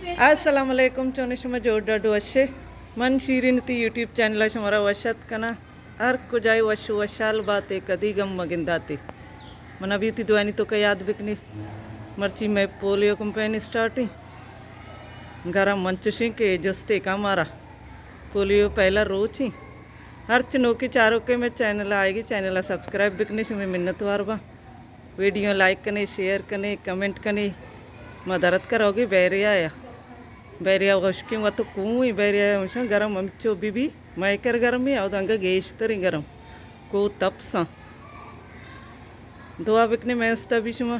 السلام علیکم، چون شما؟ جوڑ ڈاڈ وشے؟ من شیرین تی یوٹیوب چینل شمارا وش ات کنا۔ ہر کجائے وش وشال باتے، کدی گم مگنداتے۔ من ابھی تی دوانی تو کا یاد بکنی، مرچی میں پولیو کمپین اسٹارٹ ہیں۔ گرم منچشیں کہ جستے کا مارا پولیو پہلا روچ ہیں۔ ہرچ نوکی چاروکے میں چینل آئے گی، چینل سبسکرائب بکنی، شمی منتوار با۔ ویڈیو لائک کنے، شیئر کنے، کمنٹ کنے۔ ما درت کروگی بیریا یا۔ بیریا ہشکیں وت کوئی بیریا ہمشاں گرم ہمچو بی بی، مئے کر گرمی، او دنگا گیشتریں گرم۔ کو تپساں۔ دعا بکنے میں استا بھی شما۔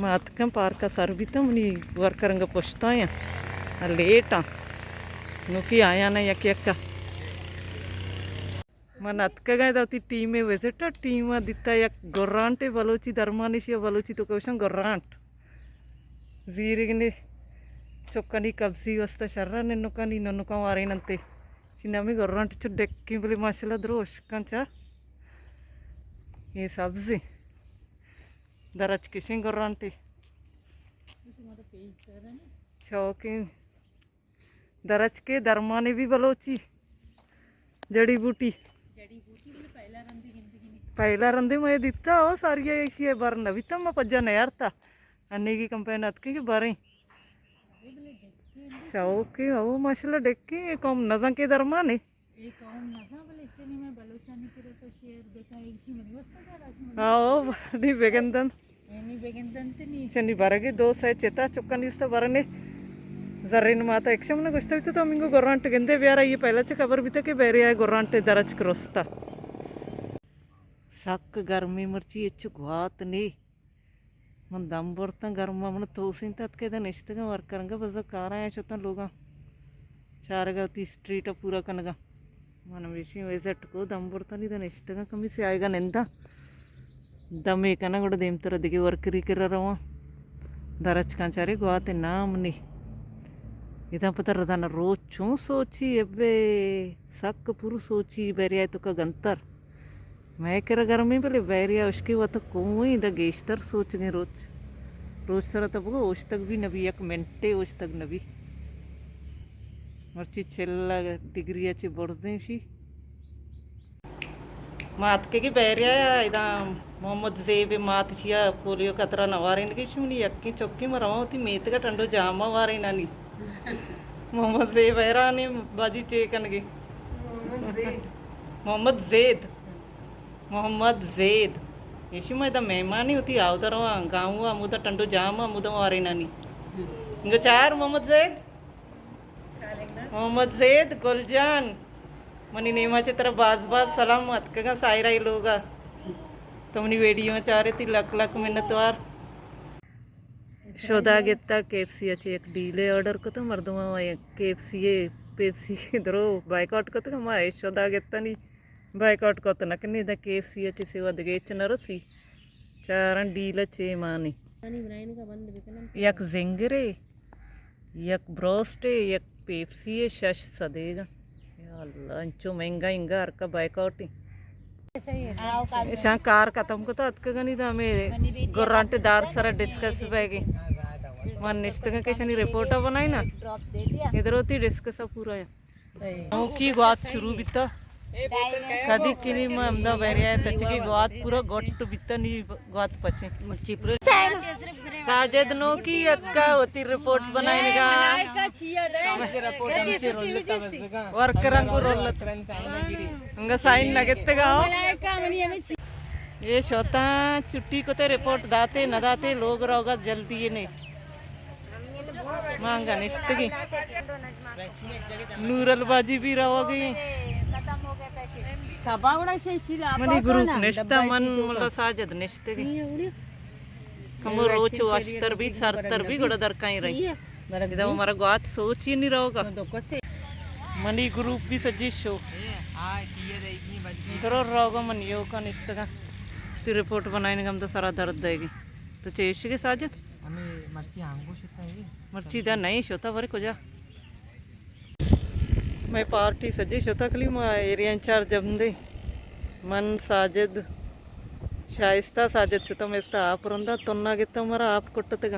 ما اتکاں پارک ءَ سر بیتاں، منی ورکر انگا پشتا یاں، آ لیٹ آں، نوکی آیاں نہ یک یک ءَ۔ من اتکگاں ادا وتی ٹیم ءِ وزٹ ءَ، ٹیم ءَ دیتا یک گرانٹے بلوچی درمانے، شی ءَ بلوچی تو کوشاں گرانٹ۔ زیرگنے چکانی قبضی واسطہ شرا، ننکانی ننکاں واریننتے۔ چی نامی گرانٹ چو ڈکیں بلے ماشاءاللہ درو اشکاں چا۔ اے سبزیں درچکشیں گرانٹے۔ شوقیں درچکے درمانے بھی بلوچی جڑی بوٹی۔ پہلا رندے میں دیتا، او ساری ایشی بر نہ بیتا، ما پجا نیارتا۔ انیگی کمپین اتکے کہ بریں۔ شوقیں، او ماشاءاللہ ڈکیں، اے قوم نزاں کے درمانے۔ اے قوم نزاں، بلے اشانی میں بلوچانی کرا تو شیئر بکن، ایشی منی واسطہ کارا، اشی منی ہاں، او، نی بگندن۔ اے نی بگندن تے نی۔ چنی برگے دو سئے چتا چکانی استا برنے۔ زرین ماتا اکشم نے گوشتا بیتا تو ہمینگو گرانٹ گندے بیارا، یہ پہلا چہ خبر بیتا کہ بیرے آئے گرانٹ درچک رستا۔ سک گرمی مرچی اچ گوات نی۔ من دم برتاں گرما، من توسینت اتکے ادا نشتگاں، ورکر انگا بزا کاراں شتاں لوگاں چارگا وتی اسٹریٹ ءَ پورا کنگا۔ من ہمیشی وزٹ کو دم برتاں، ادا نشتگاں کمی سیاہیگا ننداں۔ دمے کناں گڑا دیمترا دگہ ورکری کرا رواں۔ درچکاں چارے گوات نام نی۔ ادا پتہ ردانا روچ چون سوچی ابے، سک پورو سوچی بیریا تو کا گنتر۔ مئے کرا گرمیں بلے بیریا اشکے وت کوئیں، دا گیشتر سوچگیں روچ۔ روچ سرا تہ بگو اوشتگ بھی نبی، یک منٹے اوشتگ نبی۔ مرچی چل ڈگری ءَ چہ برزیں شی۔ ما اتکگی بیریا ادا محمد زیب مات شیا پولیو قطرہ نوارینگی شونی یکیں چکی ما رواں وتی میتگا ٹنڈو جاما وارینانی۔ محمد زیب حیران باجی چے کنگی۔ محمد زید۔ محمد زید۔ محمد زید۔ ایشی ما ادا مہمانی وتی آودا رواں، گاؤں ءَ ہمودا ٹنڈو جام ءَ ہمودا وارینانی۔ انگا چار محمد زید۔ محمد زید، گل جان۔ منی نیما چہ ترا باز باز سلام، اتکگاں ساحرہ ءِ لوگا۔ تو منی ویڈیو چارے تی لک لک منتوار۔ شدا گتا کے ایف سی ءَ چہ یک ڈیلے آرڈر کتو، مردماں یک کے ایف سی ءِ پیپسی درو بائیکاٹ کتو، ما اے شدا گتا نی۔ بائیکاٹ کت نہ کنی، ادا کے ایف سی ءَ چہ سوا دگہ ہچ نہ رسی۔ چاراں ڈیل ءَ چے مانی۔ یک زنگرے، یک بروسٹے، یک پیپسی ءِ شش سدیگاں۔ یا اللہ، انچو مہنگا انگا ہر کا بائیکاٹ ایں۔ اشاں کار ختم کتا اتکگنی دا ہمیں گرانٹ دار سرا ڈسکس بیگی۔ من نشتگاں کہ اشانی رپورٹ بنائی نا۔ ادروتی ڈسکس پورا ہے۔ نوکی گوات شروع بیتا۔ کدی کنی ما ہمدا بحریہ تچگی گوات پورا گوٹ بیتا نی گوات پچے۔ ساجد نوکی اتکا وتی رپورٹ بنائینگا۔ ورکراں گوں رولت۔ انگا سائن نہ گتگا۔ اے شوتا چھٹی کتے رپورٹ داتے نہ داتے لوگ روگا جلدی نے۔ مانگا نشتگی۔ نورل باجی بھی روگی۔ منی گروپ نشتا من ملا ساجد نشتگی۔ کمو روچ واشتر بی سرتر بی گڑا درکائیں رہی۔ ادا مارا گوات سوچی نہیں رہوگا۔ منی گروپ بھی سجی شو۔ درو رہوگا من یو کا نشتگا۔ تی رپورٹ بنائیں گم تو سرا درد دے گی۔ تو چیشگے ساجد؟ ہمیں مرچی آنگو شتا ہے۔ مرچی دا نہیں شتا برے کجا؟ مئے پارٹی سجے شتگ کلی ما ایریا چار جمدے۔ من ساجد شائستہ ساجد شتم استا آپ رندا تنا گتا مرا آپ کٹتگا۔